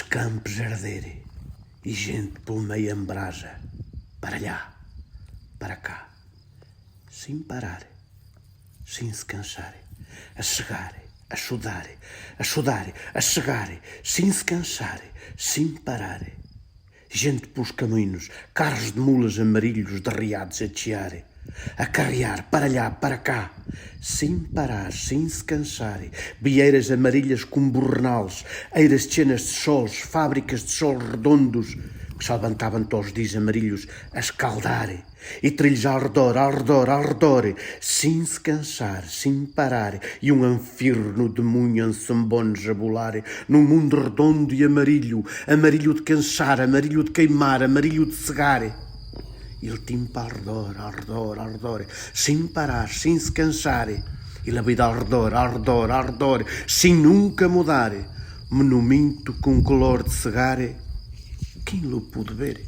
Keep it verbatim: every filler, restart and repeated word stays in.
Campos a arder e gente pelo meio em brasa, para allá, para cá, sem parar, sem se cansar, a chegar, a chudar, a chudar, a chegar, sem se cansar, sem parar. Gente pelos caminhos, carros de mulas amarilhos derriados a chiar, a carrear para allá, para cá, sem parar, sem se cansar. Vieiras amarilhas com bornals, eiras chenas de sols, fábricas de sols redondos que se levantavam aos dias amarilhos a escaldar. E trilhos a arredor, a arredor, a arredor, sem se cansar, sem parar, e um infierno de munhas sambones a bolar, num mundo redondo e amarilho, amarilho de cansar, amarilho de queimar, amarilho de cegar. E ele timpa a arredor, a arredor, a arredor, sem parar, sem se cansar, e a vida a arredor, a arredor, a arredor, sem nunca mudar. Monumento com color de cegar, quem lhe pôde ver?